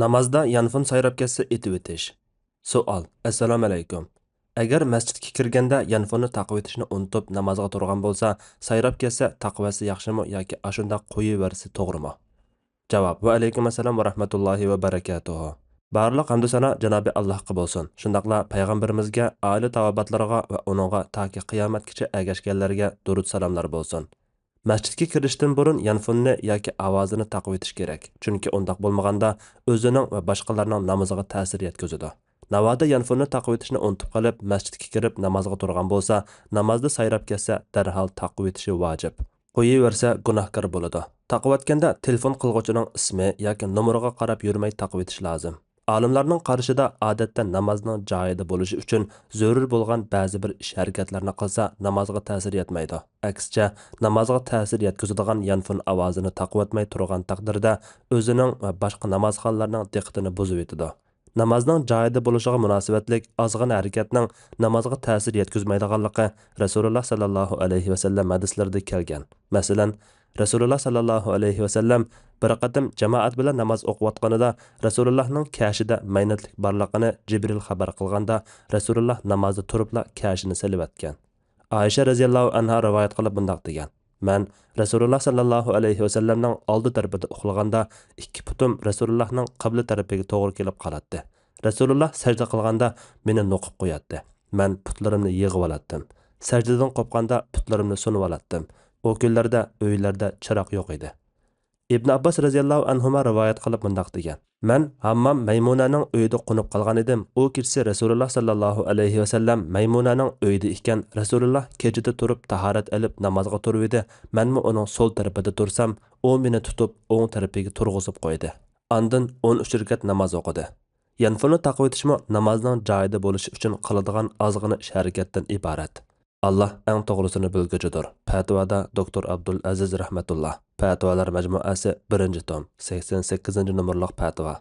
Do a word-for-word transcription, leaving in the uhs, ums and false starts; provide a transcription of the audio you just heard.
نامازدا يانفون سايراپ كەتسە ئېتىۋېتىش. سوئال: ئەسسالامۇئەلەيكۇم. ئەگەر مەسچىتكە كىرگەندە يانفوننى تاقىۋېتىشنى ئۇنتۇپ نامازغا تۇرغان بولسا، سايراپ كەتسە تاقىۋەتسە ياخشىمۇ ياكى ئاشۇنداق قويۇۋەرسە توغرىمۇ؟ جاۋاب: ۋەئەلەيكۇم ئەسسالام ۋە رەھمەتۇللاھى ۋە بەرەكاتۇھۇ. بارلىق ھەمدۇ سانا جانابى ئاللاھقا بولسۇن. شۇنداقلا پەيغەمبىرىمىزگە، ئائىلە تاۋابىئاتلىرىغا ۋە ئۇنىڭغا تاكى قىيامەتكىچە ئەگەشكەنلەرگە دۇرۇت سالاملار بولسۇن. مەسچىتكە كىرىشتىن بۇرۇن يانفوننى ياكى ئاۋازىنى تاقىۋېتىش كېرەك، چۈنكى ئۇنداق بولمىغاندا ئۆزىنىڭ ۋە باشقىلارنىڭ نامىزىغا تەسىر يەتكۈزىدۇ. ناۋادا يانفوننى تاقىۋېتىشنى ئۇنتۇپ قېلىپ مەسچىتكە كىرىپ نامازغا تۇرغان بولسا، نامازدا سايراپ كەتسە دەرھال تاقىۋېتىشى ۋاجىپ. قويۇۋەرسە گۇناھكار بولىدۇ. تاقىۋەتكەندە تېلېفون قىلغۇچىنىڭ ئىسمى ياكى نومۇرىغا قاراپ يۈرمەي تاقىۋېتىش لازىم. ئالىملارنىڭ قارىشىدا ئادەتتە نامازنىڭ جايىدا بولۇشى ئۈچۈن زۆرۈر بولغان بەزى بىر ئىش ھەرىكەتلەرنى قىلسا نامازغا تەسىر يەتمەيدۇ. ئەكسىچە، نامازغا تەسىر يەتكۈزىدىغان يانفون ئاۋازىنى تاقىۋەتمەي تۇرغان تەقدىردە ئۆزىنىڭ ۋە باشقا نامازخانلارنىڭ دىققىتىنى بۇزۇۋېتىدۇ. نامازنىڭ جايىدا بولۇشىغا مۇناسىۋەتلىك ئازغىنە ھەرىكەتنىڭ نامازغا تەسىر يەتكۈزمەيدىغانلىقى رەسۇلۇللا ساللاللاھۇ ئەلەيھى ۋەسەللەم ھەدىسلىرىدە كەلگەن. مەسىلەن، رەسۇلۇللا ساللاللاھۇ ئەلەيھى ۋەسەللەم بىر قېتىم جامائەت بىلەن ناماز ئوقۇۋاتقىنىدا رەسۇلۇللانىڭ كەشىدە مەينەتلىك بارلىقىنى جىبرىل خەۋەر قىلغاندا، رەسۇلۇللا نامازدا تۇرۇپلا كەشىنى سېلىۋەتكەن. ئائىشە رەزىياللاھۇ ئەنھا رىۋايەت قىلىپ مۇنداق دېگەن: مەن رەسۇلۇللا ساللاللاھۇ ئەلەيھى ۋەسەللەمنىڭ ئالدى تەرىپىدە ئۇخلىغاندا، ئىككى پۇتۇم رەسۇلۇللانىڭ قىبلە تەرىپىگە توغرا كېلىپ قالاتتى. رەسۇلۇللا سەجدە قىلغاندا مېنى نوقۇپ قوياتتى. مەن پۇتلىرىمنى يىغىۋالاتتىم. سەجدىدىن قوپقاندا پۇتلىرىمنى سۇنۇۋالاتتىم. ئۇ كۈنلەردە ئۆيلەردە چىراغ يوق ئىدى. ئىبن ئابباس رەزىياللاھۇ ئەنھۇما رىۋايەت قىلىپ مۇنداق دېگەن: مەن ھاممام مەيمۇنەنىڭ ئۆيىدە قونۇپ قالغان ئىدىم. ئۇ كېچىسى رەسۇلۇللا ساللاللاھۇ ئەلەيھى ۋەسەللەم مەيمۇنەنىڭ ئۆيىدە ئىكەن، رەسۇلۇللا كېچىدە تۇرۇپ تاھارەت ئېلىپ نامازغا تۇرۇۋىدى. مەنمۇ ئۇنىڭ سول تەرىپىدە تۇرسام، ئۇ مېنى تۇتۇپ ئوڭ تەرىپىگە تۇرغۇزۇپ قويدى. ئاندىن ئون ئۈچ رەكەت ناماز ئوقۇدى. يانفوننى تاقىۋېتىشمۇ نامازنىڭ جايىدا بولۇشى ئۈچۈن قىلىدىغان ئازغىنە ئىش ھەرىكەتتىن ئىبارەت. ئاللا ئەڭ توغرىسىنى بىلگۈچىدۇر. پەتىۋادا دوكتور ئابدۇل ئەزىز رەھمەتۇللا. پەتىۋالار مەجمۇئەسى، بىرىنچى توم، سەكسەن سەككىزىنچى نومۇرلۇق پەتىۋا.